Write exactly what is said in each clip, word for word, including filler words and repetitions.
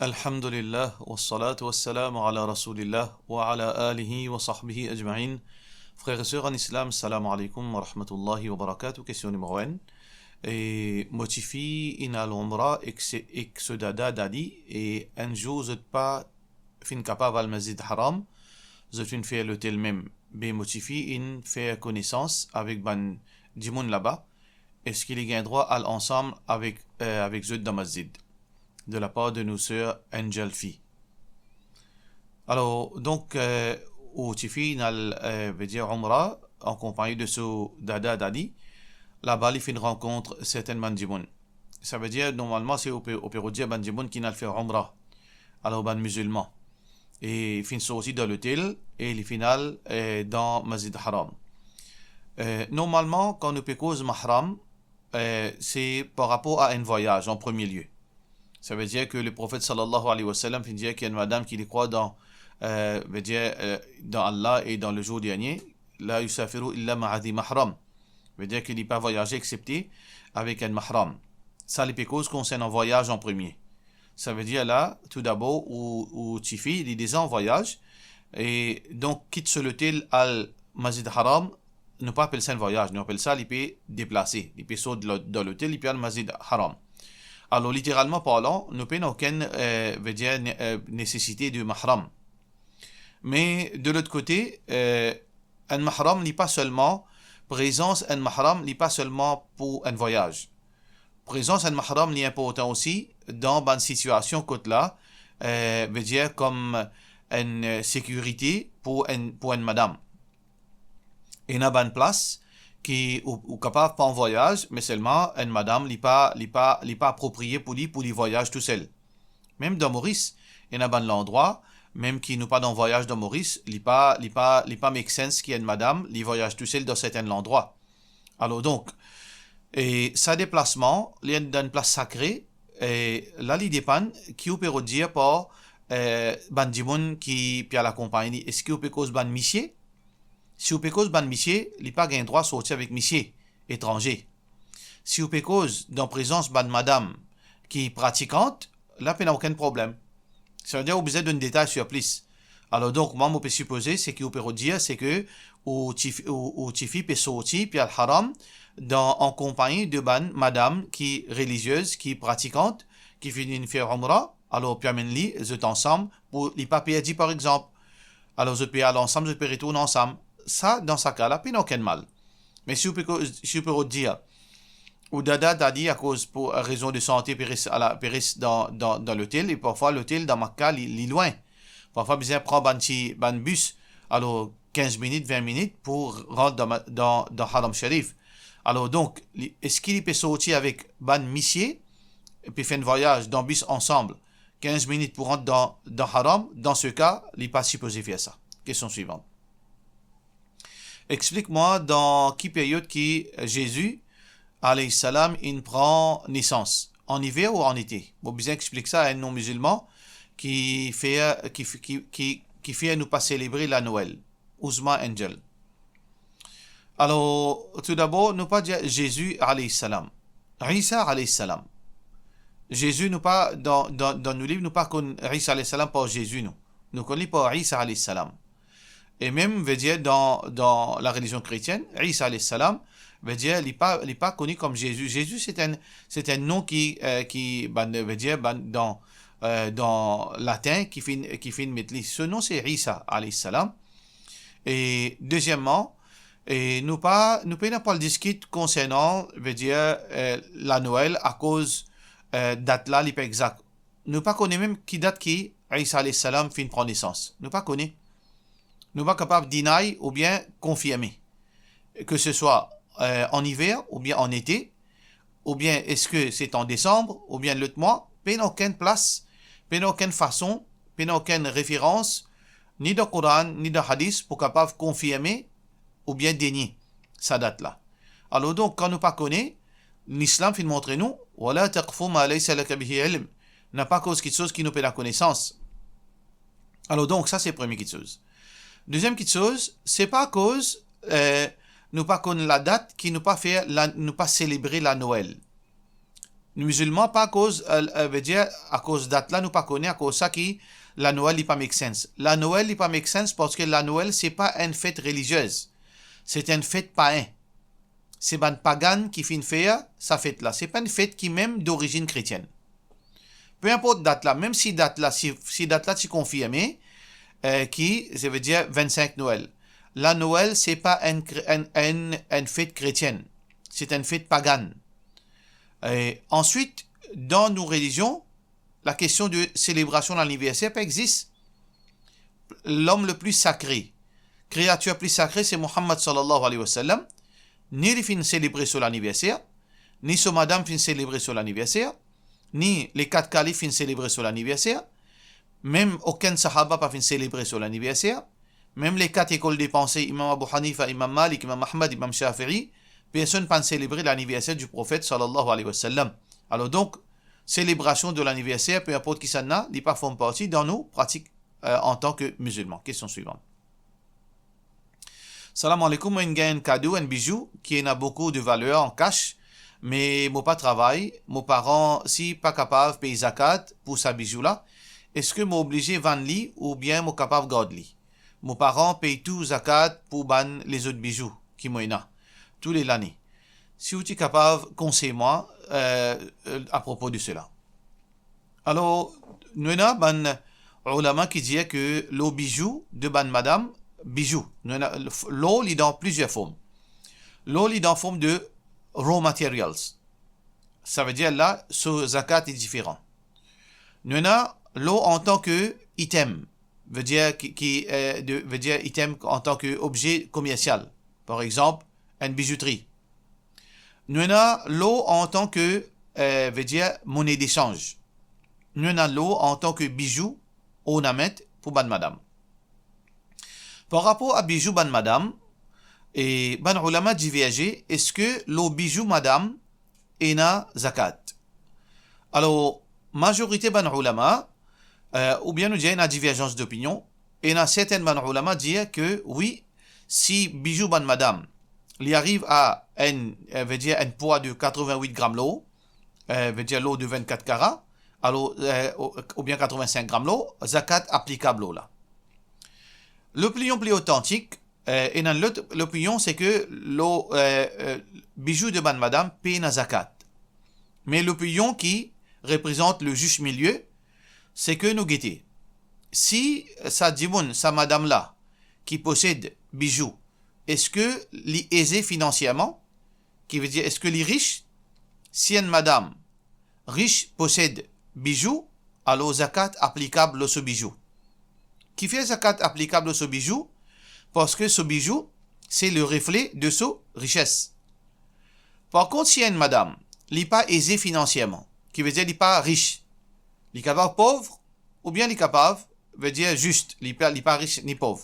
Alhamdulillah, wassalatu wassalamu ala Rasoulillah, wa ala alihi wa sahbihi ajmain. Frer e ser an Islam, salam aleykoum wa rahmatullahi wa barakatuh. Kestion nimero enn. E mo tifi inn al Umra ek se, ek so dada dadi, e enn zour zot pa finn kapav al Masjid Haram, zot finn fer lotel mem. Be mo tifi inn fer konesans avek bann dimoun laba, eski li gagn drwa al ansam avek, eh, avek zot dan masjid? De la par de nou ser Angel Fi. Alor, donk, eh, ou tifi inn al, eh, vedir Umra, an konpagni de so dada dadi, laba li finn rankont sertenn bann dimoun. Savedir, normalman, se ou pe, ou pe rod dir bann dimoun ki inn al fer Umra. Alor, bann mizilman. E finn sorti dan lotel e li finn al, eh, dan Masjid Haram. Eh, normalman, kan nou pe koz mahram, eh, se par rapor a enn vwayaz, an premie lie. Savedir ke Leprofet, sallallahu alayhi wa sallam, finn dir ki enn madam ki li krwar dan, eh, vedir, eh, dan Allah e dan lezour dernie, la yusafiru illa ma'a dhi mahram. Vedir ki li pa vwayaze eksepte avek enn mahram. Sa li pe koz konsernan vwayaz an premie. Savedir la, toudabor, ou, ou tifi, li deza an vwayaz, e donk kit so lotel al Masjid Haram, nou pa apel sa enn vwayaz, nou apel sa li pe deplase, li pe sort dan lotel, li pe al Masjid Haram. Alor, literalman parlan, nou pena okenn, eh, vedir, ne-, eh, nesesite de mahram. Me de lot kote, eh, enn mahram, li pa selman, prezans enn mahram, li pa selman pou enn vwayaz. Prezans enn mahram, li inportan osi dan bann sitiasion kot la, eh, vedir kom enn, eh, sekirite pou enn, pou enn madam. Ena bann plas ki ou, ou kapav pa an vwayaz, me selman enn madam, li pa, li pa, li pa apropriye pou li, pou li vwayaz tousel. Mem dan Moris, ena bann landrwa, mem ki nou pa dan vwayaz dan Moris, li pa, li pa, li pa make sense ki enn madam, li vwayaz tousel dan sertenn landrwa. Alor donk, e sa deplasman, li enn dan enn plas sakre, e la li depann ki ou pe rod dir par, eh, bann dimoun ki pe al akonpagn li. Eski ou pe koz bann misie? Si ou pe koz bann misie, li pa gagn drwa sorti avek misie etranze. Si ou pe koz dan prezans bann madam ki pratikant, la pena okenn problem. Savedir ou bizin donn detay sirplis. Alor donk, mwa, mo pe sipoze, seki ou pe rod dir, seki ou tifi, ou, ou tifi pe sorti, pe al Haram, dan, an konpagni de bann madam ki reliziez, ki pratikant, ki finn vinn fer Umra, alor pe amenn li, zot ansam, pou li pa perdi, par exanp. Alor zot pe al ansam, zot pe retourn ansam. Sa, dan sa ka la, pena okenn mal. Me si ou pe ko-, si ou pe rod dir, ou dada, dadi, akoz pou rezon de sante, pe res ala, pe res dan, dan, dan lotel, e parfwa lotel dan Makka, li, li lwin. Parfwa bizin pran bann ti, bann bis, alor kinz minit, vin minit pou rant dan ma-, dan, dan Haram Sharif. Alor donk, li, eski li pe sorti avek bann misie, pe fer enn vwayaz dan bis ansam, kinz minit pou rant dan, dan Haram, dan se ka, li pa sipoze fer sa. Kestion swivan. Explik mwa dan ki period ki Zezi, alayhi salam, inn pran nesans, an iver ou an ete? Mo bizin explik sa a enn non-mizilman ki fer, ki, ki, ki, ki fer nou pa selebre Lanoel. Ouzma Angel. Alor, toudabor, nou pa dir Zezi, alayhi salam. Isa, alayhi salam. Zezi, nou pa, dan, dan, dan nou liv, nou pa konn Isa, alayhi salam, par Zezi, nou. Nou konn li par Isa, alayhi salam. E mem, vedir, dan, dan larelizion kretienn, Isa, alayhi salam, vedir, li pa, li pa koni kom Zezi. Zezi, se enn, se enn non ki, eh, ki, bann, vedir, bann, dan, eh, dan latin, ki finn, ki finn met li. So non, se Isa, alayhi salam. E dezieman, e nou pa, nou pena pou al diskit konsernan, vedir, eh, Lanoel, akoz, eh, dat la, li pa exak. Nou pa kone mem ki dat ki Isa, alayhi salam, finn pran nesans. Nou pa kone. Nou pa kapav deny oubien konfirme. Ke se swa, eh, an iver oubien an ete, oubien eski se an desanm, oubien lot mwa, pena okenn plas, pena okenn fason, pena okenn referans, ni dan Koran, ni dan Hadis, pou kapav konfirme oubien denie sa dat la. Alor donk, kan nou pa kone, Lislam finn montre nou, "Wala taqfu ma laysa laka bihi ilm." Napa koz kiksoz ki nou pena konesans. Alor donk, sa se premie kiksoz. Deziem kiksoz, se pa akoz, eh, nou pa konn ladat ki nou pa fer la, nou pa selebre Lanoel. Nou mizilman pa akoz, eh, eh, vedir, akoz dat la nou pa kone, akoz sa ki Lanoel li pa make sense. Lanoel li pa make sense parski Lanoel se pa enn fet reliziez. Se enn fet payin. Se bann pagan ki finn fer sa fet la. Se pa enn fet ki mem dorizinn kretienn. Pe inport dat la, mem si dat la, si, si dat la ti konfirme, eh, ki, sa vedir vennsink Noel. Lanoel se pa enn kre-, enn, enn, enn fet kretienn. Se enn fet pagan. E answit, dan nou relizion, la kestion de selebrasion laniverser pa exist. Lom le pli sakre, kreatir pli sakre, se Muhammad sallallahu alayhi wa sallam. Ni li finn selebre so laniverser, ni so madam finn selebre so laniverser, ni le kat kalif finn selebre so laniverser, mem okenn sahaba pa finn selebre so laniverser, mem le kat lekol de panse, Imam Abu Hanifa, Imam Malik, Imam Ahmad, Imam Shafi'i, personn pa'nn selebre laniverser di Profet sallallahu alayhi wa sallam. Alor donk, selebrasion de laniverser, pe inport kisannla, li pa form parti dan nou pratik, eh, antan ke mizilman. Kestion swivan. Salam aleykoum, mo inn gagn enn kado, enn bizou ki ena boukou de valer an kas, me mo pa travay, mo paran si pa kapav pey zakat pou sa bizou la, eski mo oblize vann li oubien mo kapav gard li? Mo paran pey tou zakat pou bann lezot bizou ki mo ena tou le lane. Si ou ti kapav konsey mwa, eh, eh, apropo de sela. Alor, nou ena bann oulama ki dir ke lor bizou de bann madam, bizou, nou ena, lor li dan plizier form. Lor li dan form de raw materials. Sa vedir la, so zakat li diferan. Nou ena lor antan ke item, vedir ki, ki, eh, de, vedir item antan ke obze komersial. Par exanp, enn bizoutri. Nou ena lor antan ke, eh, vedir mone desanz. Nou ena lor antan ke bizou, ornament pou bann madam. Par rapor a bizou bann madam, e bann oulama diverze, eski lor bizou madam ena zakat? Alor, mazorite bann oulama, eh, oubien nou dir ena diverzans dopinion, ena sertin bann oulama dir ke wi, si bizou bann madam, li ariv a enn, eh, vedir enn pwa de katreven-wit gram lor, eh, vedir lor de vennkat kara, alor, eh, ou, oubien katreven-sink gram lor, zakat aplikab lor la. Lopinion pli otantik, eh, ena enn lot lopinion, se ke lor, eh, eh, bizou de bann madam pena zakat. Me lopinion ki reprezant le zis milie, se ke nou gete. Si sa dimoun, sa madam la, ki posed bizou, eski li eze finansierman? Ki vedir, eski li ris? Si enn madam ris posed bizou, alor zakat aplikab lor so bizou. Kifer zakat aplikab lor so bizou? Parski so bizou, se le refle de so rises. Par kont, si enn madam, li pa eze finansierman, ki vedir li pa ris, li kapav pov, oubien li kapav, vedir zis, li pa, li pa ris ni pov.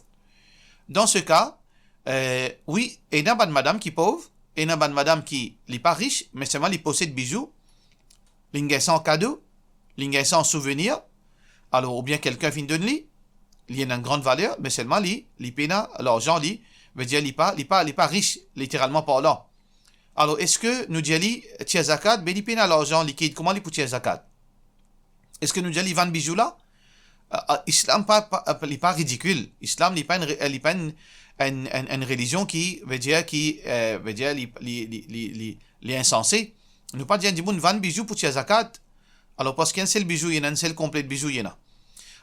Dan se ka, eh, wi, ena bann madam ki pov, ena bann madam ki, li pa ris, me selman li posed bizou, li gagn sa an kado, li gagn sa an souvenir, alor, oubien kikenn finn donn li, li ena enn gran valer, me selman li, li pena larzan li, vedir li pa, li pa, li pa ris, literalman parlan. Alor, eski nou dir li tir zakat, be li pena larzan likid, kouma li pou tir zakat? Eski nou dir li vann bizou la? Ah, ah, Islam pa, pa, li pa ridikil. Islam, li pa enn re-, li pa enn, enn, enn, enn relizion ki, vedir ki, eh, vedir li, li, li, li, li, li insanse. Nou pa dir enn dimoun vann bizou pou tir zakat. Alor, parski enn sel bizou ena, enn sel konple bizou ena.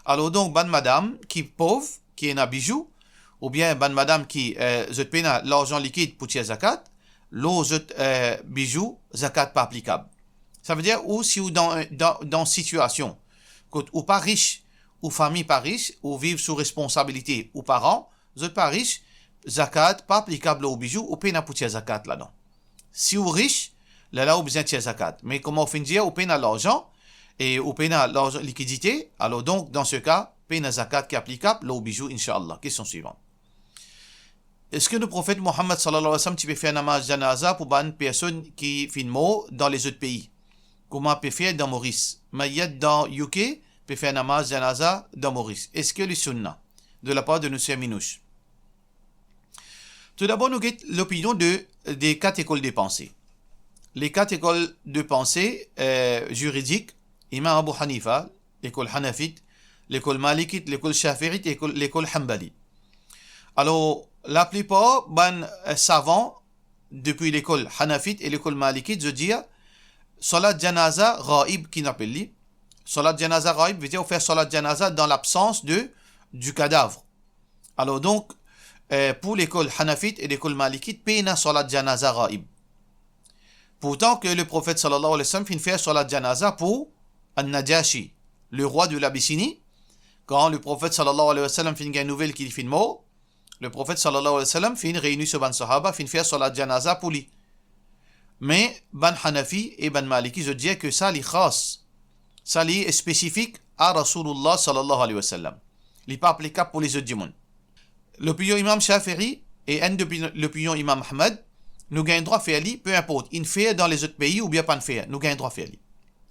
Alor, donk, bann madam ki pov, ki ena bizou, oubien bann madam ki, eh, zot pena larzan likid pou tir zakat, lor zot, eh, bizou, zakat pa aplikab. Sa vedir, ou si ou dan, dan, dan sitiasion kot ou pa ris, ou fami pa ris, ou viv sou responsabilite ou paran, zot pa ris, zakat pa aplikab lor ou bizou, ou pena pou tir zakat ladan. Si ou ris, lerla ou bizin tir zakat. Me kouma ou finn dir, ou pena larzan, e ou pena larzan likidite, alor donk, dan se ka, pena zakat ki aplikab lor ou bizou, inshallah. Kestion swivan. Eski nou Profet Muhammad sallallahu alayhi wa sallam ti pe fer namaz janaza pou bann personn ki finn mor dan lezot pei, kouma pe fer dan Moris? Mayet dan U K pe fer namaz janaza dan Moris. Eski li sunna? De lapar de nou ser Minouch. Toudabor, nou get lopinion de, de kat lekol de panse. les quatre écoles de pensée, euh, juridiques, Imam Abu Hanifa, l'école hanafite, l'école malikite, l'école shafi'ite, l'école, l'école hanbali. Alors, laplipar bann, euh, savan depi lekol hanafit e lekol malikit, zot dir, salat janaza ghaib ki nou apel li. Salat janaza ghaib vedir ou fer salat janaza dan labsans de, du cadavre. Alors donc, euh, pour l'école hanafite et l'école malikite, pena salat janaza ghaib. Pourtant que le prophète sallallahu alayhi wa sallam finn fer salat janaza pour An-Najashi, le roi de l'Abyssinie. Quand le prophète sallallahu alayhi wa sallam finn gagn nouvel ki li finn mor, le prophète sallallahu alayhi wa sallam finn reini so bann sahaba, finn fer salat janaza pour li. Me bann Hanafi e bann Maliki, zot dir ke sa li khas, sa li spesifik a Rasoulullah sallallahu alayhi wa sallam. Li pa aplikab pour lezot dimoun. Lopinion Imam Shafi'i e enn de lopinion Imam Ahmad, nou gagn drwa fer li, peu importe, inn fer dan lezot pei oubien pa'nn fer, nou gagn drwa fer li.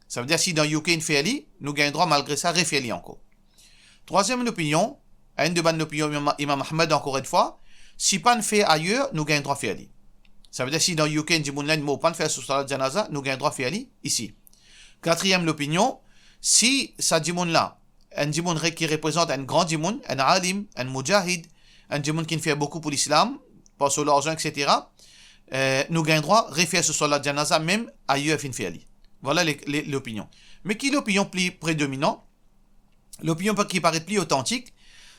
Sa vedir si dan U K inn fer li, nou gagn drwa malgre sa refer li ankor. Trwaziem lopinion, enn de bann lopinion Imam, Imam Ahmad ankor enn fwa, si pa'nn fer ayer, nou gagn drwa fer li. Sa vedir si dan U K enn dimoun la inn mor, pa'nn fer so salat janaza, nou gagn drwa fer li isi. Katriem lopinion, si sa dimoun la, enn dimoun re-, ki reprezant enn gran dimoun, enn alim, enn mujahid, enn dimoun ki finn fer boukou pour lislam, par so larzan, et cetera, euh, nou gagn drwa refer so salat janaza mem ayer finn fer li. Vwala le, le, lopinion. Me ki lopinion pli predominan? Lopinion pa-, ki paret pli otantik,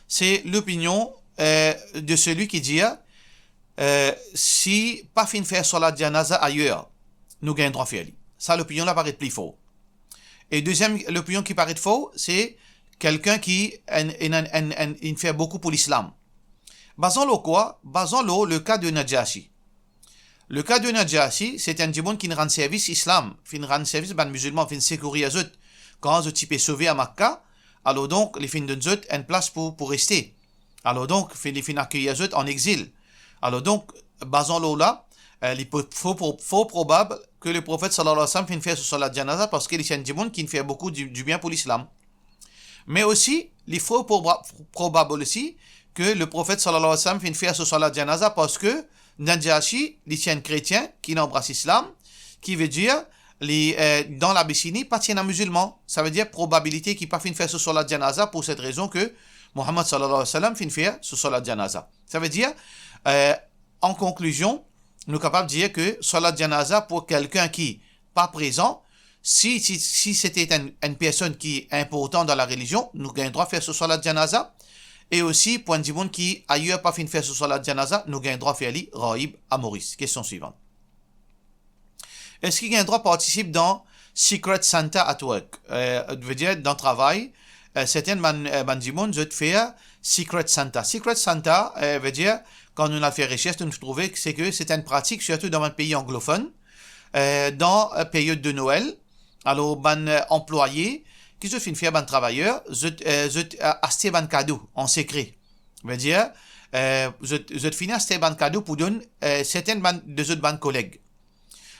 se lopinion, euh, de selwi ki dir, euh, si pa finn fer salat janaza ayer, nou gagn drwa fer li. Sa lopinion la paret pli for. E deziem lopinion ki paret for, se kelkenn ki enn, enn, enn, enn, inn fer boukou pour lislam. Bazan lor kwa? Bazan lor le ka de Najashi. Le ka de Najashi, se enn dimoun ki finn rann servis islam, finn rann servis bann mizilman, finn sekourir zot kan zot ti pe sove a Makka. Alor donk, li finn donn zot enn plas pou, pou reste. Alor donk, finn, li finn akeyir zot an exil. Alor donk, bazan lor la, euh, li po-, for, for, for probab ke le profet sallallahu alayhi wa sallam finn fer so salat janaza parski li ti enn dimoun ki finn fer boukou di, dibien pou lislam. Me osi, li for proba-, probab osi ke le profet sallallahu alayhi wa sallam finn fer so salat janaza parski Najashi, li ti enn kretien ki anbras lislam, ki vedir li, euh, dan Labisini, pa ti ena mizilman. Sa vedir probabilite ki pa finn fer so salat janaza pour cette raison que Muhammad sallallahu alayhi wa sallam finn fer so salat janaza. Sa vedir, euh, an konklizion, nou kapav dir ke salat janaza pour kelkenn ki pa prezan, si, si, si se ti enn, enn personn ki inportan dan larelizion, nou gagn drwa fer so salat janaza, e osi pour enn dimoun ki ayer pa finn fer so salat janaza, nou gagn drwa fer li ghaib a Moris. Kestion swivan. Eski gagn drwa partisip dan Secret Santa at work? Euh, vedir dan travay, euh, serten bann, euh, bann dimoun, zot fer Secret Santa. Secret Santa, euh, vedir, kan nou al fer resers, nou trouve ki se ke se enn pratik, sirtou dan bann pei anglofonn, euh, dan, euh, period de Noel. Alor, bann, euh, anplwaye, ki zot finn fer bann travayer, zot, euh, zot, euh, aste bann kado an sekre. Vedir, euh, zot, zot finn aste bann kado pour donn, euh, serten bann, de zot bann koleg.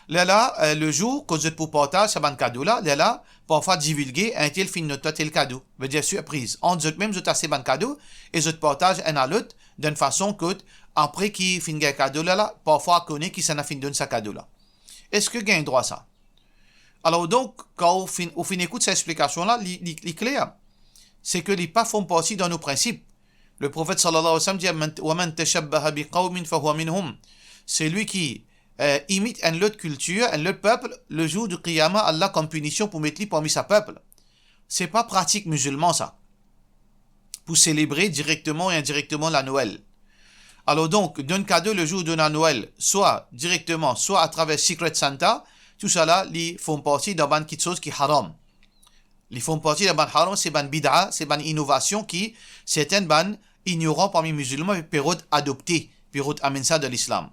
Lerla, euh, le zour kot zot pou partaz sa bann kado la, lerla, parfwa divizge, enn tel finn donn twa tel kado, vedir sirpriz. Ant zot mem, zot aste bann kado e zot partaz enn a lot, dan enn fason kot apre ki finn gagn kado la, la, parfwa kone kisannla finn donn sa kado la. Eski gagn drwa sa? Alor donk, kan ou finn, ou finn ekout sa explikasion la, li, li, li kler. Se ke li pa form parti dan nou prinsip. Le profet sallallahu alayhi wa sallam dir, "Man, wa man tashabbaha bi qawmin fa huwa minhum." Selwi ki, euh, imit enn lot kiltir, enn lot pep, le zour di Qiyama, Allah kom pinision pou met li parmi sa pep. Se pa pratik mizilman sa, pou selebre direkteman e indirekteman la Noel. Alor donk, donn kado le zour de la Noel, swa direkteman, swa atraver Secret Santa, tousala, li form parti dan bann kitsoz ki haram. Li form parti dan bann haram, se bann bid'a, se bann inovasion ki serten bann ignoran parmi mizilman pe rod adopte, pe rod amenn sa dan lislam.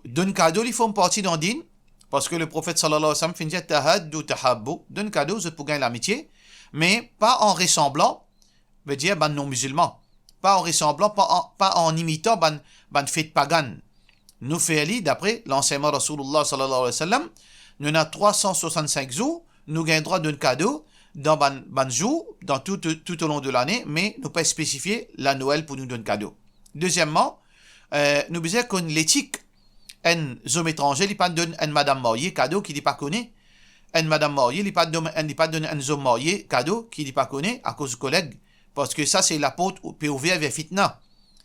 Donn kado, li form parti dan din, parski le profet sallallahu alayhi wa sallam finn dir, "Tahaddu tahabbu", donn kado, zot pou gagn lamitie, me pa an resanblan, vedir bann non-mizilman, pa an resanblan, pa an, pa an imitan bann, bann fet pagan. Nou fer li dapre lansegnman Rasoulillah sallallahu alayhi wa sallam. Nou ena trwa san swasann-sink zour, nou gagn drwa donn kado dan bann, bann zour, dan tou, tou, tou o lon de lane, me nou pa spesifie la Noel pou nou donn kado. Dezieman, euh, nou bizin konn letik. enn zom etranze, li pa donn enn madam marye kado ki li pa kone. Enn madam marye, li pa donn enn, li pa donn enn zom marye kado ki li pa kone akoz koleg. Parski sa se laport pe ouver ver fitna.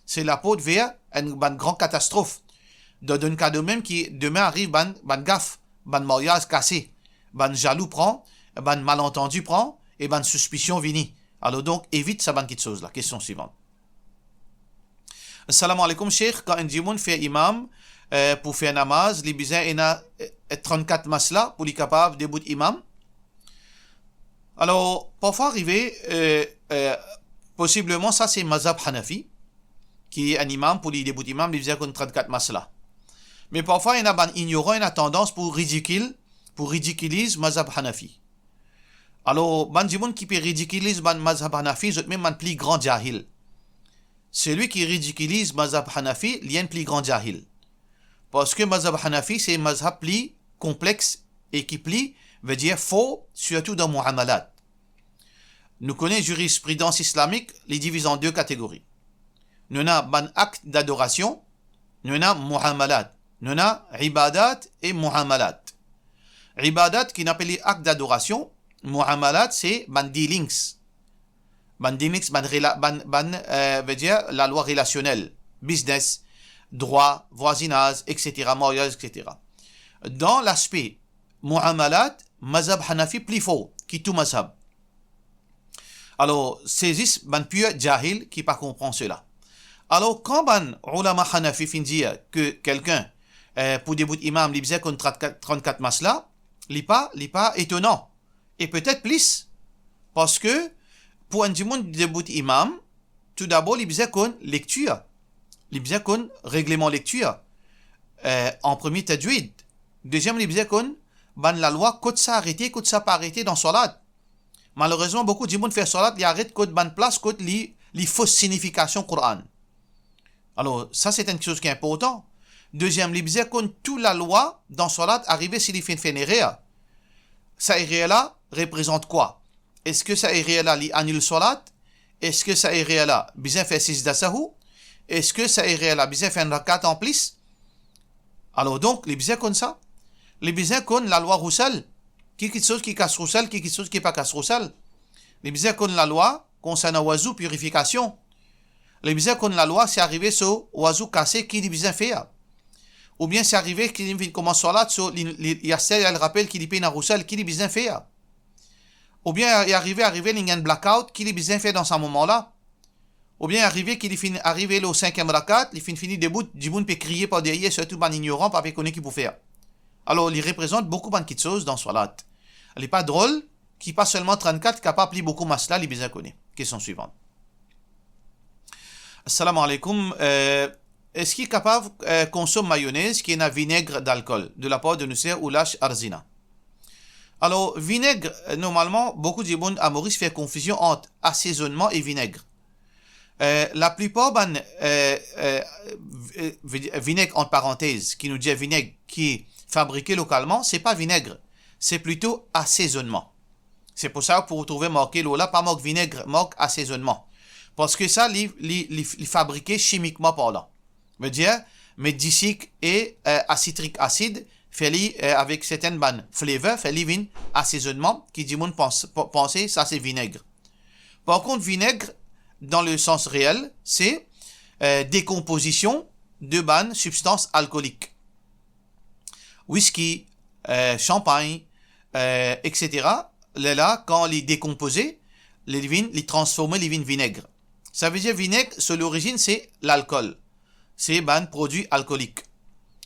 Se laport ver enn bann gran katastrof. Dan donn kado mem ki dime ariv bann, bann gaf, bann maryaz kase, bann zalou pran, bann malantandi pran, e bann sispision vini. Alor donk, evit sa bann kiksoz la. Kestion swivan. Salam alaikum, Sheikh. Kan enn dimoun fer imam, eh, pou fer namaz, li bizin ena, eh, trannkat masla pou li kapav debout imam? Alor, parfwa arive, eh, eh, posibleman sa se mazhab Hanafi, ki enn imam, pou li debout imam, li bizin konn trannkat masla. Me parfwa ena bann ignoran, ena tandans pou ridikil, pou ridikiliz mazhab Hanafi. Alor, bann dimoun ki pe ridikiliz bann mazhab Hanafi, zot mem bann pli gran jahil. Selwi ki ridikiliz mazhab Hanafi, li enn pli gran jahil. Parski mazhab Hanafi se mazhab pli konplex e ki pli, vedir, for, sirtou dan muamalat. Nou kone zirispridans islamik, li diviz an de kategori. Nou ena bann akt dadorasion, nou ena muamalat. Nou ena ibadat e muamalat. Ibadat, ki nou apel li akt dadorasion, muamalat, se bann dealings. Bann dealings, bann rela-, bann, bann, eh, vedir, lalwa relasionel, biznes, drwa, vwazinaz, etsetera, maryaz, etsetera. Dan laspe muamalat, mazhab Hanafi pli for ki tou mazhab. Alor, se zis bann pir jahil ki pa konpran sela. Alor, kan bann oulama Hanafi finn dir ki kelkenn, eh, pou debout imam, li bizin konn trannkat, trannkat masla, li pa, li pa etonan. E petet plis, parski pou enn dimoun debout imam, toudabor li bizin konn lektir, li bizin konn regleman lektir, eh, an premie tajwid. Deziem, li bizin konn bann lalwa, kot sa arete, kot sa pa arete dan swalat. Malerezman, boukou dimoun fer swalat, li aret kot bann plas kot li, li fos signifikasion Koran. Alor, sa se enn kiksoz ki inportan. Deziem, li bizin konn tou lalwa dan swalat, arive si li finn fer enn erer. Sa erer la reprezant kwa? Eski sa erer la li anil swalat? Eski sa erer la bizin fer sijda sahou? Eski sa erer la bizin fer enn rakat anplis? Alor donk, li bizin konn sa. Li bizin konn lalwa rousel. Ki kiksoz ki kas rousel, ki kiksoz ki pa kas rousel. Li bizin konn lalwa konsernan wazou, pirifikasion. Li bizin konn lalwa, si arive so wazou kase, ki li bizin fer. Oubien si arive ki li finn koumans swalat, so li, li, li aster li al rapel ki li pena rousel, ki li bizin fer. Oubien li arive, arive, li gagn blackout, ki li bizin fer dan sa moman la. Oubien arive ki li finn arive lor sinkiem rakat, li finn fini debout, dimoun pe kriye par deryer, sirtou bann ignoran, pa pe kone ki pou fer. Alor, li reprezant boukou bann kiksoz dan swalat. Li pa drol ki pa selman trannkat, kapav pli boukou masla li bizin kone. Kestion swivan. Assalamu alaikum. Euh, eski kapav, euh, konsom mayonez ki ena vineg dalkol, de lapar de nou ser Oulash Arzina? Alor, vineg, euh, normalman, boukou dimoun a Moris fer konfizion ant asezonnman e vineg. Euh, laplipar bann, euh, euh, vi-, vineg, ant parantez, ki nou dir vineg ki fabrike lokalman, se pa vineg, se plito asezonnman. Se pou sa pou ou trouve marke lor la, pa mark vineg, mark asezonnman. Parski sa, li, li, li, li fabrike simikman parlan. Vedir, met disik e, euh, asitrik asid, fer li, euh, avek sertenn bann flavor, fer li vinn asezonnman, ki dimoun pans, pa-, panse sa se vineg. Par kont, vineg, dan le sans reel, se, euh, dekonpozision de bann sibstans alkolik. Wiski, euh, sanpagn, euh, etsetera. Lerla, kan li dekonpoze, li vinn, li transforme, li vinn vineg. Savedir vineg, so lorizinn se lalkol. Se bann prodwi alkolik.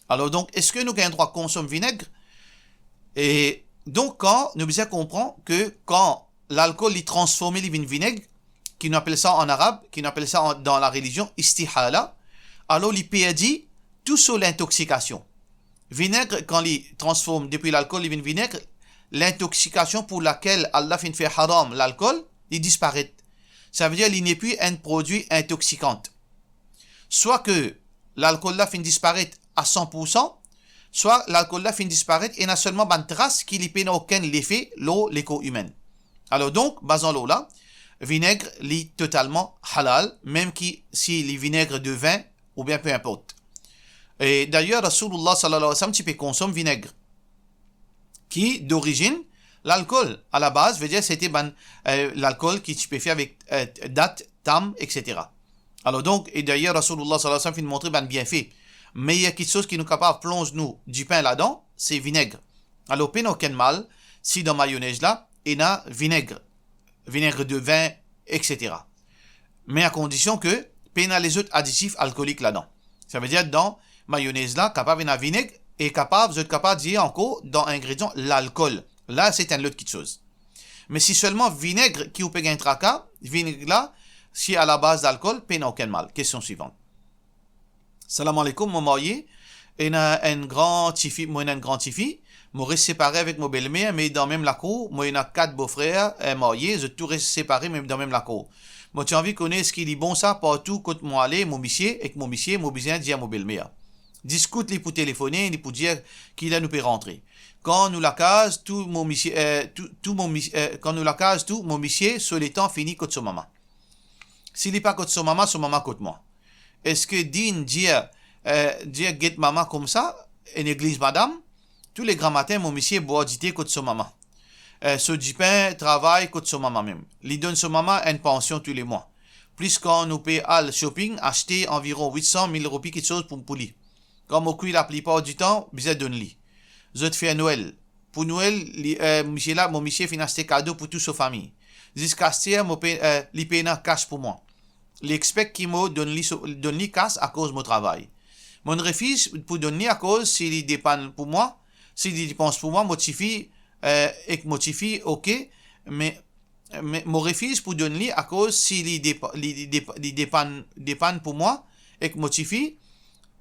Alor donk, eski nou gagn drwa konsom vineg? E donk, kan nou bizin konpran ki kan lalkol li transforme, li vinn vineg, ki nou apel sa an arab, ki nou apel sa an, dan larelizion, istihala, alor li perdi tou so lintoksikasion. Vineg, kan li transform depi lalkol, li vinn vineg, lintoksikasion pou lakel Allah finn fer haram lalkol, li disparet. Savedir li nepli enn prodwi intoksikan. Swa ki lalkol la finn disparet a san pou san, swa lalkol la finn disparet, ena selman bann tras ki li pena okenn lefe lor lekor imin. Alor donk, bazan lor la, vineg li totalman halal, mem ki si li vineg de vin oubien pe inport. E dayer, Rasoulullah sallallahu alayhi wa sallam ti pe konsom vineg, ki dorizinn lalkol. Alabaz, vedir, sete bann, eh, lalkol ki ti pe fer avek, eh, dat, tam, et cetera. Alor donk, e dayer, Rasoulullah sallallahu alayhi wa sallam finn montre bann bienfe. Meyer kitsoz ki nou kapav plonz nou dipin ladan, se vineg. Alor, pena okenn mal si dan mayonez la, ena vineg, vineg de vin, et cetera. Me a kondision ke pena lezot aditif alkolik ladan. Savedir, dan mayonez la, kapav ena vineg, e kapav, zot kapav dir ankor, dan ingredian, lalkol. La, se enn lot kitsoz. Me si selman vineg ki ou pe gagn traka, vineg la, si alabaz lalkol, pena okenn mal. Kestion swivan. Salam aleykoum, mo marye, ena enn gran tifi, mo ena enn gran tifi, mo res separe avek mo belmer, me dan mem lakour, mo ena kat bofrer, eh, marye, zot tou res separe, me dan mem lakour. Mo ti anvi kone eski li bon sa, partou kot mo ale, mo misie, ek mo misie, mo bizin dir mo belmer. Diskout li pou telefone, li pou dir ki ler nou pe rantre. Kan nou lakaz, tou mo misie, eh, tou, tou mo mis-, eh, kan nou lakaz tou, mo misie so letan fini kot so mama. Si li pa kot so mama, so mama kot mwa. Eski dign dir, eh, dir get mama koumsa, e negliz madam? Tou le gramatin, mo misie bwar dite kot so mama. Eh, so dipin travay kot so mama mem. Li donn so mama enn pansion tou le mwa. Plis kan nou pe al shopping, aste anviron wit san mil roupi kitsoz pou, pou li. Kan mo kwi laplipar ditan, bizin donn li. Zot fer Nwel. Pou Nwel, li, eh, misie la, mo misie finn aste kado pou tou so fami. Ziska aster, mo pe, eh, li pena kas pou mwa. Li expect ki mo donn li so, donn li kas akoz mo travay. Mo'nn refiz pou donn li akoz si li depann pou mwa, si li depans pou mwa, mo tifi, eh, ek mo tifi, ok, me, me mo refiz pou donn li akoz si li depa-, li, li depa-, li depann, depann pou mwa ek mo tifi,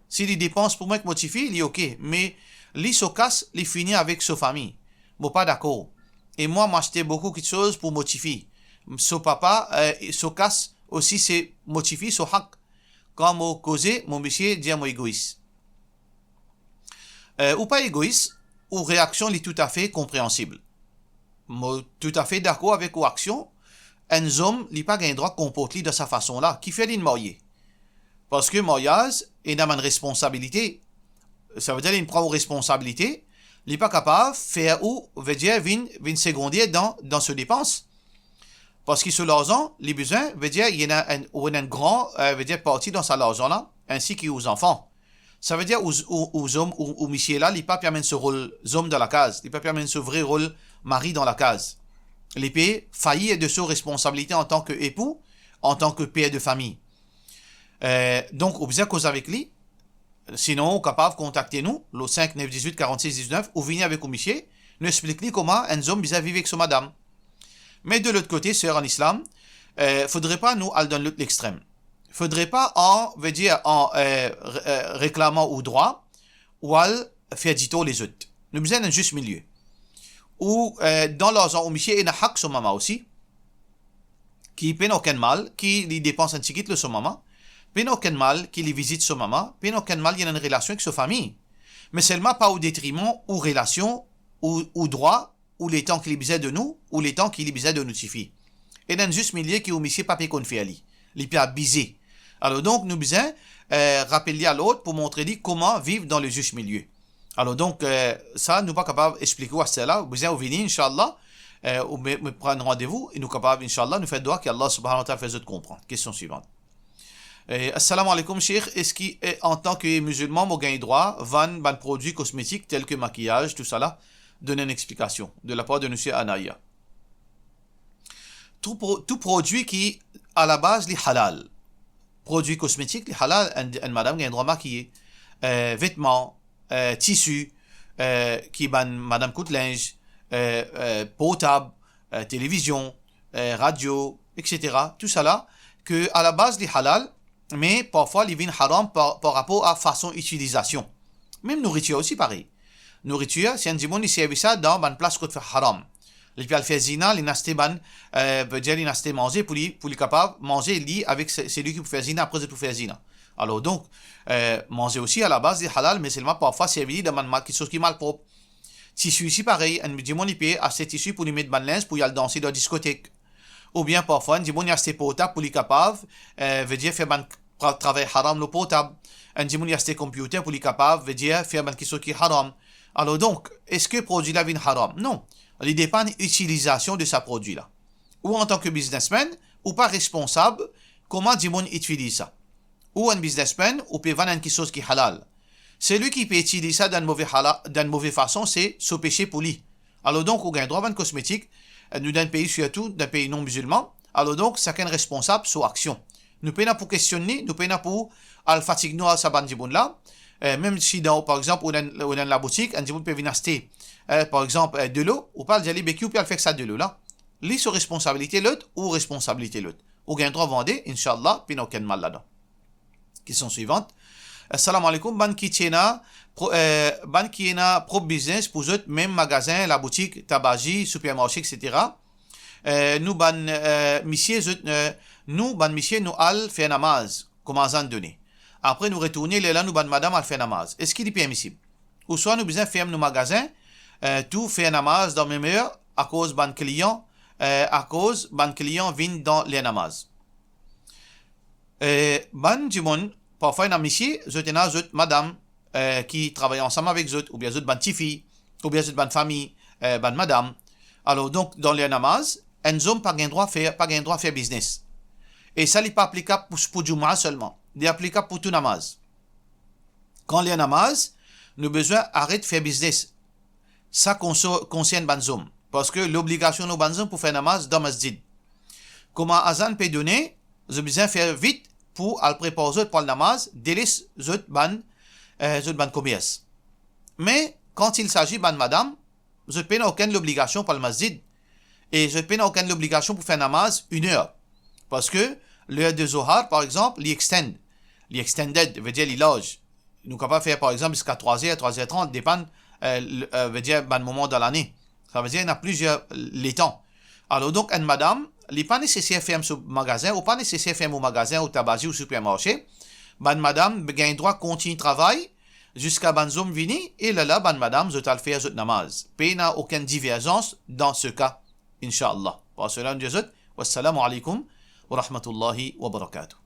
si li depans pou mwa ek mo tifi, li ok, me li so kas, li fini avek so fami. Mo pa dakor. E mwa, mo aste boukou kitsoz pou mo tifi. So papa, eh, so kas osi se mo tifi, so hak. Kan mo koze, mo misie dir mo egois. Eh, ou pa egois, ou reaksion li toutafe konpreansib. Mo toutafe dakor avek ou aksion. Enn zom, li pa gagn drwa konport li dan sa fason la. Kifer li'nn marye? Parski maryaz ena bann responsabilite. Savedir, li'nn pran ou responsabilite, li pa kapav fer ou, vedir, vinn, vinn segonder dan, dan so depans. Parski so larzan, li bizin, vedir, li ena enn, ou ena enn gran, eh, vedir, parti dan sa larzan la, ensi ki ou zanfan. Savedir, ou, ou, ou zom, ou, ou misie la, li pa pe amenn so rol zom dan lakaz, li pa pe amenn so vre rol mari dan lakaz. Li pe fair de so responsabilite antan ki epou, antan ki per de fami. Eh, donk, ou bizin koz avek li. Sinon, ou kapav kontakte nou, lor sink nef dizwit karannsis diznef, ou vini avek ou misie, nou explik li kouma enn zom bizin viv ek so madam. Me de lot kote, ser an islam, eh, fodre pa nou al dan lot lextrem. Fodre pa an, vedir, an, eh, re-, eh, reklaman ou drwa, ou al fer ditor lezot. Nou bizin enn zis milie. Ou, eh, dan larzan ou misie ena hak so mama osi, ki pena okenn mal ki li depans enn tigit lor so mama, pena okenn mal ki li vizit so mama, pena okenn mal li ena enn relasion ek so fami. Me selman pa o detriman ou relasion, ou, ou drwa, ou letan ki li bizin donn ou, ou letan ki li bizin donn ou tifi. Ena enn zis milie ki ou misie pa pe konn fer li. Li pe abize. Alor donk, nou bizin, eh, rapel li a lord pou montre li kouma viv dan le zis milie. Alor donk, eh, sa, nou pa kapav explik ou aster la, ou bizin ou vini, inshallah, eh, ou me, me pran randevou, e nou kapav, inshallah, nou fer dwa ki Allah subhanahu wa ta'ala fer zot konpran. Kestion swivan. Eh, assalamu alaikum, Sheikh. Eski, eh, antan ki mizilman, mo gagn drwa vann bann prodwi kosmetik tel ki makiyaz, tousala? Donn enn explikasion de lapar de nou ser Anaya. Tou pro-, tou prodwi ki, alabaz, li halal. Prodwi kosmetik, li halal, enn, enn madam gagn drwa makiye. Eh, vetman, eh, tisi, eh, ki bann madam kout linz, eh, eh, portab, eh, televizion, eh, radio, et cetera. Tousala, ki alabaz li halal, me parfwa li vinn haram par, par rapor a fason itilizasion. Mem nouritir osi parey. Nouritir, si enn dimoun li servi sa dan bann plas kot fer haram. Li pe al fer zina, li'nn aste bann, eh, vedir li'nn aste manze pou li, pou li kapav manze li avek se-, selwi ki pou fer zina, apre zot pou fer zina. Alor donk, eh, manze osi alabaz li halal, me selman parfwa servi li dan bann ma-, kitsoz ki malprop. Tisi osi parey, enn dimoun li pe aste tisi pou li met bann linz pou li al danse dan diskotek. Oubien parfwa enn dimoun li aste portab pou li kapav, eh, vedir fer bann tra-, travay haram lor portab. Enn dimoun li aste computer pou li kapav, vedir, fer bann kiksoz ki haram. Alor donk, eski prodwi la vinn haram? Non. Li depann itilizasion de sa prodwi la. Ou antan ki biznesmenn, ou pa responsab kouma dimoun itiliz sa. Ou enn biznesmenn, ou pe vann enn kiksoz ki halal. Selwi ki pe itiliz sa dan move hala-, dan move fason, se so pese pou li. Alor donk, ou gagn drwa vann kosmetik, eh, nou dan pei sirtou, dan pei non mizilman. Alor donk, sakenn responsab so aksion. Nou pena pou kestionn li, nou pena pou al fatig nou ar sa bann dimoun la. Eh, mem si dan, par exanp, ou dan, ou dan laboutik, enn dimoun pe vinn aste, eh, par exanp, eh, delo, ou pa al dir li, "Be ki ou pe al fer ek sa delo la?" Li so responsabilite, lot, ou responsabilite lot. Ou gagn drwa vande, inshallah, pena okenn mal ladan. Kestion swivan. Assalamu alaikum, bann ki ti ena pro-, eh, bann ki ena prop biznes pou zot, mem magazin, laboutik, tabazi, sipermarse, et cetera. Eh, nou bann, eh, misie, zot, eh, nou bann misie, nou al fer namaz, kouma azan done. Apre nou retourne, lerla nou bann madam al fer namaz. Eski li permisib? Ouswa nou bizin ferm nou magazin, eh, tou fer namaz dan mem er, akoz bann klian, eh, akoz bann klian vinn dan ler namaz. Eh, bann dimoun, parfwa ena misie, zot ena zot madam, eh, ki travay ansam avek zot, oubien zot bann tifi, oubien zot bann fami, eh, bann madam. Alor, donk, dan ler namaz, enn zom pa gagn drwa fer, pa gagn drwa fer biznes. E sa, li pa aplikab pou, pou Djouma selman. Li aplikab pou tou namaz. Kan ler namaz, nou bizin aret fer biznes. Sa konso-, konsern bann zom. Parski lobligasion lor bann zom pou fer namaz dan masjid. Kouma azan pe done, zot bizin fer vit pou al prepar zot pou al namaz, deles zot bann, eh, zot bann komers. Me, kan il sazi bann madam, zot pena okenn lobligasion pou al masjid. E zot pena okenn lobligasion pou fer namaz enn er. Parski ler de Zohar, par exanp, li extend. Li extended, vedir li larz. Nou kapav fer, par exanp, ziska trwa er, trwa er trant, depann, eh, l-, eh, vedir bann moman dan lane. Savedir, ena plizier letan. Alor, donk, enn madam, li pa neseser ferm so magazin, ou pa neseser ferm ou magazin, ou tabazi, ou sipermarse. Bann madam gagn drwa kontign travay, ziska bann zom vini, e lerla bann madam, zot al fer zot namaz. Pena okenn diverzans dan se ka, inshallah. Par sela, nou dir zot, wassalamu alaikum wa rahmatullahi wa barakatuh.